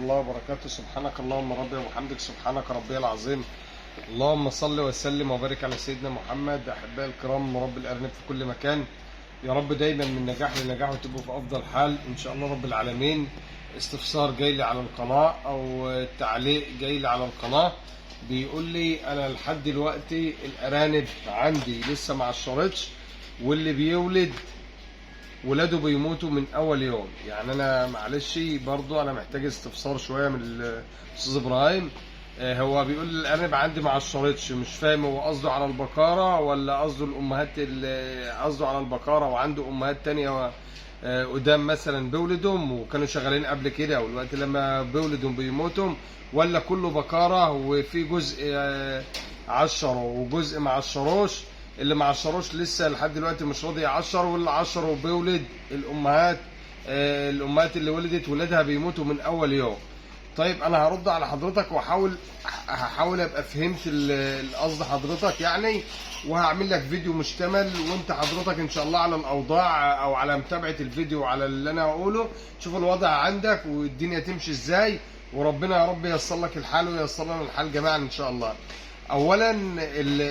الله وبركاته. سبحانك اللهم ربي وبحمدك، سبحانك ربي العظيم. اللهم صل وسلم وبارك على سيدنا محمد. احبائي الكرام، رب الارنب في كل مكان، يا رب دايما من نجاح لنجاح وتبقوا في افضل حال ان شاء الله رب العالمين. استفسار جاي لي على القناة او تعليق جاي لي على القناة، بيقول لي انا لحد دلوقتي الارانب عندي لسه ما عشرتش، واللي بيولد ولاده بيموتوا من اول يوم. يعني انا معلش برضو انا محتاج استفسار شوية من الاستاذ ابراهيم. هو بيقول الارنب عندي ما عشرتش، مش فاهم هو قصده على البكارة ولا قصده الامهات، اللي قصده على البكارة وعنده امهات تانية قدام مثلا بيولدهم وكانوا شغالين قبل كده، والوقت لما بيولدهم بيموتهم، ولا كله بكاره وفي جزء عشرة وجزء ما عشروش. اللي ما عشروش لسه لحد دلوقتي مش راضي يعشر، واللي عشر وبيولد الامهات، الامهات اللي ولدت ولادها بيموتوا من اول يوم. طيب انا هرد على حضرتك واحاول هحاول ابقى فهمت القصد حضرتك يعني، وهعمل لك فيديو مشتمل، وانت حضرتك ان شاء الله على الاوضاع او على متابعه الفيديو وعلى اللي انا هقوله تشوف الوضع عندك والدنيا تمشي ازاي، وربنا يا رب ييسر لك الحال وييسر لنا الحال جميعا ان شاء الله. اولا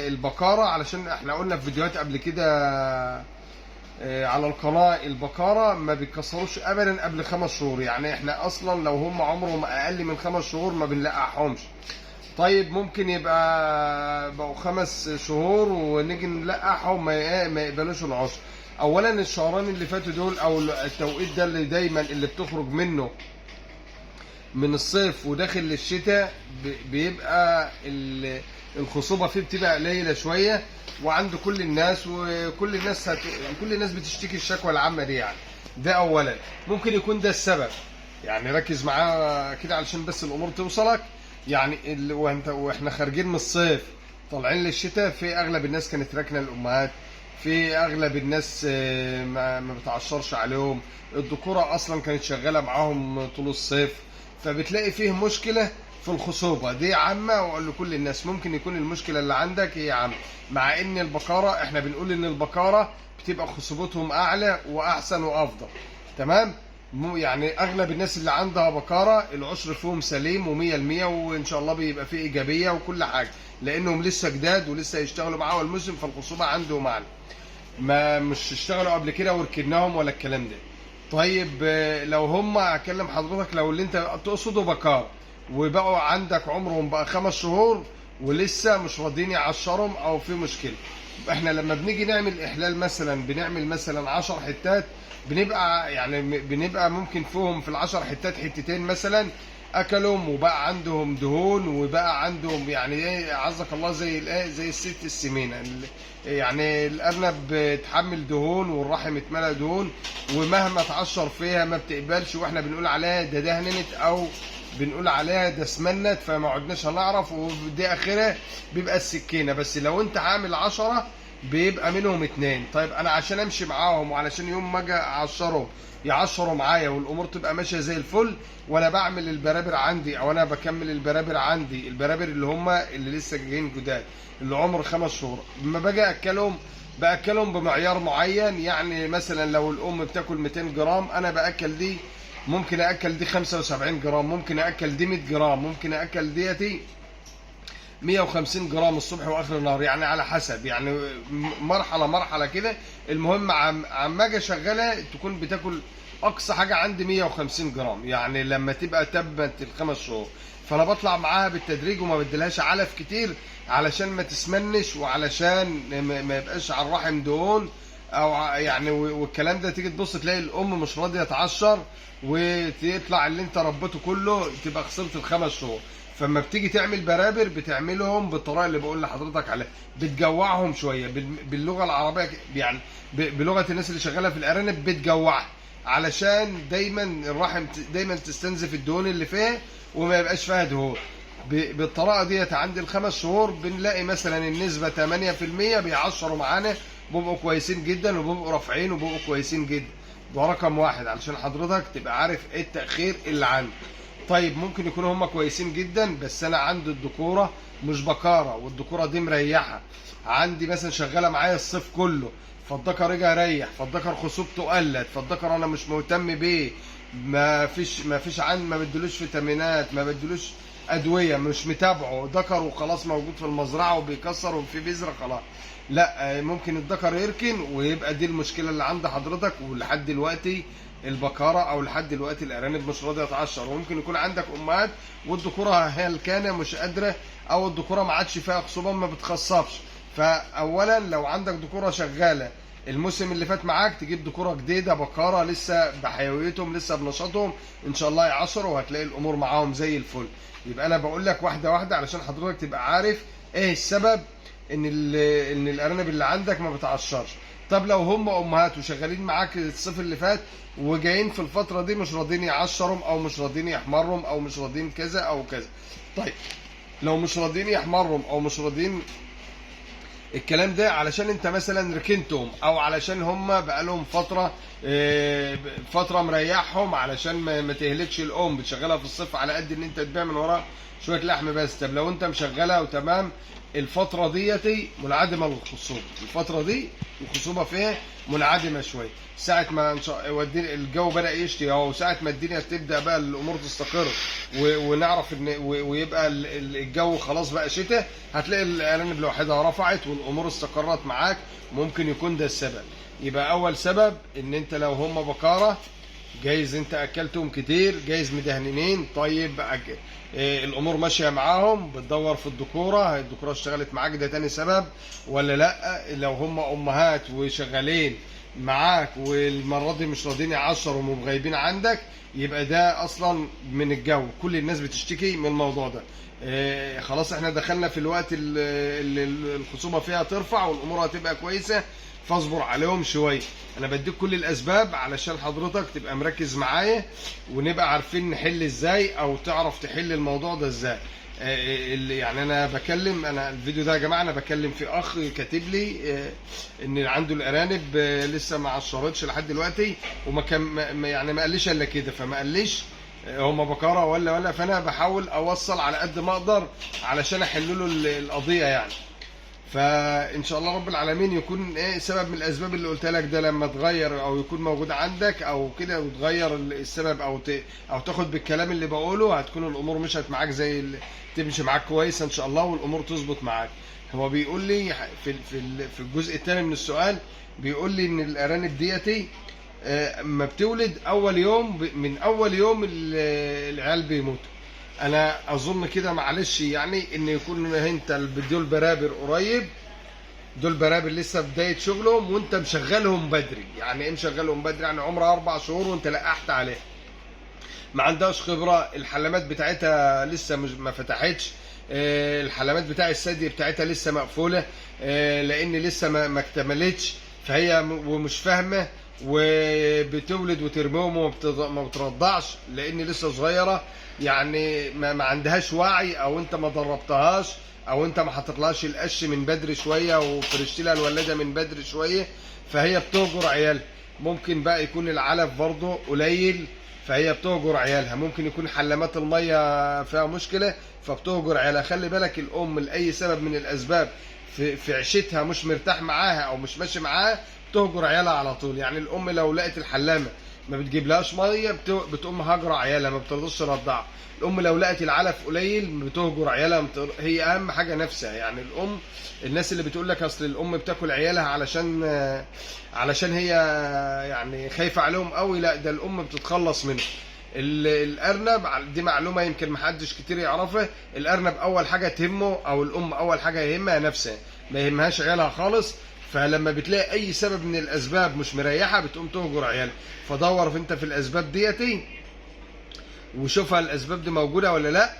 البكارة، علشان احنا قلنا في فيديوهات قبل كده على القناة، البكارة ما بيتكسروش ابدا قبل 5 شهور. يعني احنا اصلا لو هم عمرهم اقل من 5 شهور ما بنلقحهمش. طيب ممكن يبقى بقوا 5 شهور ونيجي نلقحهم ما يقبلوش العشر. اولا الشهرين اللي فاتوا دول او التوقيت ده اللي دايما اللي بتخرج منه من الصيف وداخل للشتاء بيبقى الخصوبة فيه بتبقى قليلة شوية، وعند كل الناس، وكل الناس يعني كل الناس بتشتكي الشكوى العامة دي. يعني ده أولا ممكن يكون ده السبب. يعني ركز معاه كده علشان بس الأمور توصلك. يعني وانت واحنا خارجين من الصيف طالعين للشتاء، في أغلب الناس كانت راكنة الأمهات، في أغلب الناس ما بتعشرش عليهم، الذكورة أصلا كانت شغالة معاهم طول الصيف، فبتلاقي فيه مشكلة في الخصوبة دي عامة وأقول لكل الناس. ممكن يكون المشكلة اللي عندك هي عامة، مع إن البكارة إحنا بنقول إن البكارة بتبقى خصوبتهم أعلى وأحسن وأفضل. تمام؟ يعني أغلب الناس اللي عندها بكارة العشر فيهم سليم ومية المية، وإن شاء الله بيبقى فيه إيجابية وكل حاجة، لأنهم لسه جداد ولسه يشتغلوا معاه الموسم، فالخصوبة عندهم أعلى، ما مش اشتغلوا قبل كده وركناهم ولا الكلام ده. طيب لو هم اكلم حضرتك لو اللي انت تقصده بكار وبقوا عندك عمرهم بقى 5 شهور ولسه مش راضيين يعشرهم او في مشكلة، احنا لما بنيجي نعمل احلال مثلا بنعمل مثلا 10 حتات، بنبقى يعني بنبقى ممكن فيهم في ال10 حتات حتتين مثلا اكلهم وبقى عندهم دهون وبقى عندهم يعني ايه عزك الله زي الايه زي الست السمينه، يعني الارنب اتحمل دهون والرحم اتملى دهون، ومهما تعشر فيها ما بتقبلش، واحنا بنقول عليها ده دهننت او بنقول عليها ده سمنت، فما عدناش هنعرف، ودي اخرها بيبقى السكينة. بس لو انت عامل 10 بيبقى منهم 2. طيب انا عشان امشي معاهم وعلشان يوم ما اجي اعشرهم يعشروا معايا والامور تبقى ماشية زي الفل، وانا بعمل البرابر عندي او انا بكمل البرابر عندي، البرابر اللي هم اللي لسه جايين جداد اللي عمر 5 شهور، لما باجي اكلهم باكلهم بمعيار معين. يعني مثلا لو الام بتاكل 200 جرام، انا باكل دي ممكن اكل دي 75 جرام، ممكن اكل دي 100 جرام، ممكن اكل ديتي 150 جرام الصبح واخر النهار، يعني على حسب، يعني مرحلة مرحلة كده. المهم عم اجي اشغلها تكون بتاكل اقصى حاجة عندي 150 جرام، يعني لما تبقى تبت ال5 شهور. فانا بطلع معاها بالتدريج وما بديلهاش علف كتير علشان ما تسمنش وعلشان ما يبقاش على الرحم دهون او يعني والكلام ده. تيجي تبص تلاقي الام مش راضية تعشر وتطلع اللي انت ربيته كله تبقى خسرت ال5 شهور. فما بتيجي تعمل برابر بتعملهم بالطريقة اللي بقول لحضرتك عليها، بتجوعهم شوية باللغة العربية، يعني بلغه الناس اللي شغالة في الارانب، بتجوعها علشان دايما الرحم دايما تستنزف الدهون اللي فيها وما يبقاش فيها دهون. بالطريقة ديت عند ال5 شهور بنلاقي مثلا النسبة 8% بيعشروا معانا، بيبقوا كويسين جدا وبيبقوا رافعين وبيبقوا كويسين جدا. ده رقم 1 علشان حضرتك تبقى عارف ايه التاخير اللي عندك. طيب ممكن يكونوا هم كويسين جدا بس انا عندي الذكورة مش بكاره، والذكوره دي مريحه عندي مثلا شغالة معايا الصيف كله، فالذكر رجع ريح، فالذكر خصوبته قلت، فالذكر انا مش مهتم بيه، ما فيش عن ما بدلوش فيتامينات، ما بدلوش ادوية، مش متابعه، ذكر وخلاص موجود في المزرعة وبيكسر وفي بذرة خلاص. لا، ممكن الذكر يركن ويبقى دي المشكلة اللي عند حضرتك، ولحد دلوقتي البكارة او لحد دلوقتي الارانب مش راضية تعشر. وممكن يكون عندك امهات والذكوره هلكانه مش قادرة، او الذكورة ما عادش فيها خصوبة ما بتخصبش. فاولا لو عندك ذكوره شغالة الموسم اللي فات معاك، تجيب ذكوره جديدة بكاره لسه بحيويتهم لسه بنشاطهم، ان شاء الله يعشروا وهتلاقي الامور معاهم زي الفل. يبقى انا بقول لك واحدة واحدة علشان حضرتك تبقى عارف ايه السبب ان الارانب اللي عندك ما بتعشرش. طب لو هم امهات وشغالين معاك الصيف اللي فات وجايين في الفترة دي مش راضيين يعشرهم او مش راضيين يحمرهم او مش راضيين كذا او كذا. طيب لو مش راضيين يحمرهم او مش راضيين الكلام ده علشان انت مثلا ركنتهم، او علشان هم بقالهم فترة مريحهم علشان ما تهلكش الام، بتشغلها في الصيف على قد ان انت تبيع من وراها شوية لحم بس. طب لو انت مشغلها وتمام، الفترة ديتي منعدمة للخصوبه، الفترة دي الخصوبة فيها منعدمة شوية. ساعة ما ان شاء الجو بدا يشتي اهو، ساعة ما الدنيا تبدا بقى الامور تستقر ونعرف ان ويبقى الجو خلاص بقى شتاء، هتلاقي الارانب لوحدها رفعت والامور استقرت معاك. ممكن يكون ده السبب. يبقى اول سبب ان انت لو هم بكاره، جايز انت اكلتهم كتير، جايز مدهننين، طيب الامور ماشية معاهم، بتدور في الذكورة، الذكورة اشتغلت معاك، ده تاني سبب. ولا لا لو هم امهات وشغالين معاك والمرة دي مش راضيين يعشروا ومغيبين عندك، يبقى ده اصلا من الجو. كل الناس بتشتكي من الموضوع ده. خلاص احنا دخلنا في الوقت اللي الخصوبة فيها ترفع والامور هتبقى كويسة، فاصبر عليهم شوية. انا بديك كل الاسباب علشان حضرتك تبقى مركز معايا ونبقى عارفين نحل ازاي او تعرف تحل الموضوع ده ازاي. اللي يعني انا بكلم، انا الفيديو ده يا جماعة انا بكلم في اخ كاتب لي ان عنده الارانب لسه ما عشرتش لحد دلوقتي، وما كان يعني ما قاليش الا كده، فما قاليش هما بكاره ولا، فانا بحاول اوصل على قد ما اقدر علشان احل له القضية يعني. فان شاء الله رب العالمين يكون ايه سبب من الاسباب اللي قلت لك ده لما تغير او يكون موجود عندك او كده، وتغير السبب او تاخد بالكلام اللي بقوله، هتكون الامور مشت معاك زي تمشي معاك كويس ان شاء الله، والامور تظبط معاك. هو بيقول لي في الجزء الثاني من السؤال، بيقول لي ان الارانب ديتي ما بتولد اول يوم، من اول يوم العيال بيموتوا. انا اظن كده معلش يعني ان يكون انت دول برابر قريب، دول برابر لسه بداية شغلهم وانت مشغلهم بدري. يعني ايه مشغلهم بدري؟ يعني عمرها 4 شهور وانت لقحت عليها، ما عندهاش خبره، الحلمات بتاعتها لسه مش ما فتحتش، الحلمات بتاع الثدي بتاعتها لسه مقفولة، لان لسه ما اكتملتش، فهي ومش فاهمه، وبتولد وترميهم وما بترضعش لان لسه صغيرة، يعني ما عندهاش وعي، او انت ما دربتهاش، او انت ما حطيتلهاش القش من بدري شوية وفرشت لها الولادة من بدري شوية، فهي بتهجر عيالها. ممكن بقى يكون العلف برضه قليل فهي بتهجر عيالها، ممكن يكون حلمات المية فيها مشكلة فبتهجر عيالها. خلي بالك الام لاي سبب من الاسباب في عيشتها مش مرتاح معاها او مش ماشي معاها بتهجر عيالها على طول. يعني الام لو لقت الحلامه ما بتجيبلهاش مية بتقوم هاجره عيالها، ما بترضاش ترضعها. الام لو لقت العلف قليل بتهجر عيالها، هي اهم حاجة نفسها. يعني الام، الناس اللي بتقول لك اصل الام بتاكل عيالها علشان هي يعني خايفة عليهم قوي، لا ده الام بتتخلص منه. الارنب دي معلومة يمكن محدش كتير يعرفها، الارنب اول حاجة تهمه او الام اول حاجة يهمها نفسها، ما يهمهاش عيالها خالص. فلما بتلاقي اي سبب من الاسباب مش مريحه بتقوم تهجر عيالها. فدور انت في الاسباب ديتي وشوفها الاسباب دي موجودة ولا لا.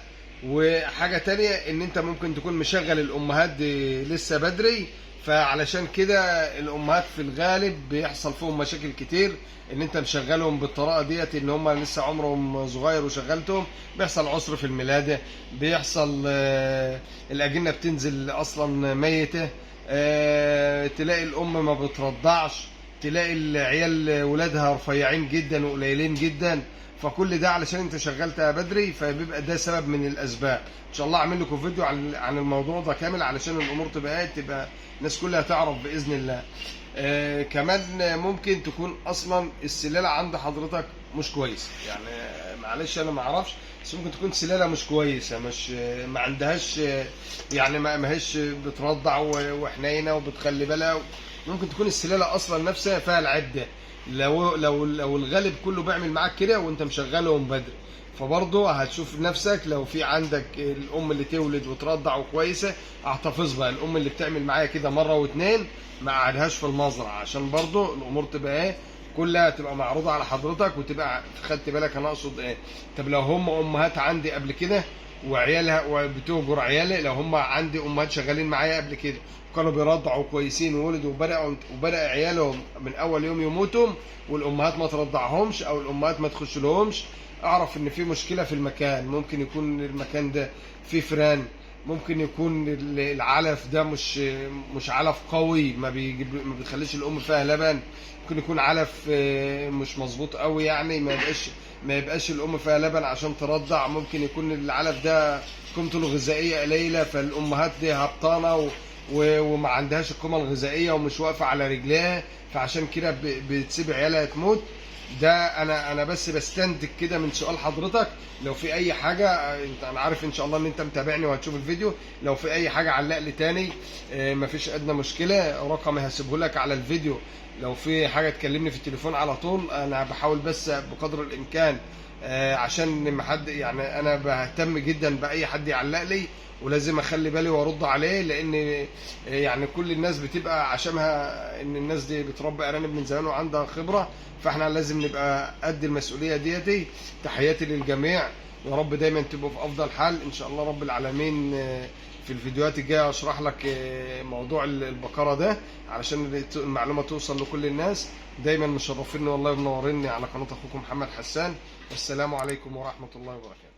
وحاجه تانية ان انت ممكن تكون مشغل الامهات دي لسه بدري، فعلشان كده الامهات في الغالب بيحصل فيهم مشاكل كتير، ان انت مشغلهم بالطريقة ديت ان هم لسه عمرهم صغير وشغلتهم، بيحصل عسر في الملاده، بيحصل الاجنة بتنزل اصلا ميته، تلاقي الام ما بترضعش، تلاقي العيال ولادها رفيعين جدا وقليلين جدا. فكل ده علشان انت شغلتها بدري، فبيبقى ده سبب من الاسباب. ان شاء الله اعمل لكم فيديو عن الموضوع ده كامل علشان الامور تبقى الناس كلها تعرف باذن الله. كمان ممكن تكون اصلا السلالة عند حضرتك مش كويسة، يعني معلش انا ما اعرفش، بس ممكن تكون سلالة مش كويسة، مش ما عندهاش يعني ما هيش بترضع وحنينه وبتخلي بالها. ممكن تكون السلالة اصلا نفسها فيها العيب ده. لو لو لو الغالب كله بيعمل معاك كده وانت مشغلهم بدري، فبرضه هتشوف نفسك لو في عندك الام اللي تولد وترضع وكويسة احتفظ بها. الام اللي بتعمل معايا كده مرة واتنين ما قعدهاش في المزرعة، عشان برضه الامور تبقى ايه كلها تبقى معروضة على حضرتك وتبقى خدت بالك انا اقصد ايه. طب لو هم امهات عندي قبل كده وعيالها وبتهجر عيالي، لو هم عندي امهات شغالين معايا قبل كده كانوا بيرضعوا كويسين وولدوا وبدأ عيالهم من اول يوم يموتوا والامهات ما ترضعهمش او الامهات ما تخش لهمش، اعرف ان في مشكلة في المكان. ممكن يكون المكان ده فيه فران، ممكن يكون العلف ده مش علف قوي، ما بيجيب ما بيخليش الام فيها لبن. ممكن يكون علف مش مظبوط قوي، يعني ما يبقاش الام فيها لبن عشان ترضع. ممكن يكون العلف ده قيمته الغذائية قليله، فالامهات دي هبطانه وما عندهاش القيمة الغذائية ومش واقفة على رجليها، فعشان كده بتسيب عيالها تموت. ده انا بس بستنتج كده من سؤال حضرتك. لو في اي حاجة انا عارف ان شاء الله ان انت متابعني وهتشوف الفيديو، لو في اي حاجة علق لي تاني، مفيش ادنى مشكلة، رقمي هسيبه لك على الفيديو. لو في حاجة تكلمني في التليفون على طول. انا بحاول بس بقدر الامكان عشان ما حد، يعني انا بهتم جدا باي حد يعلق لي ولازم اخلي بالي وارد عليه، لان يعني كل الناس بتبقى عشانها ان الناس دي بتربي ارانب من زمان وعندها خبره، فاحنا لازم نبقى قد المسؤولية ديتي. تحياتي للجميع، يا رب دايما تبقوا في افضل حال ان شاء الله رب العالمين. في الفيديوهات الجاية اشرح لك موضوع البقرة ده علشان المعلومة توصل لكل الناس. دايما مشرفيني والله ومنوريني على قناة اخوكم محمد حسان. والسلام عليكم ورحمة الله وبركاته.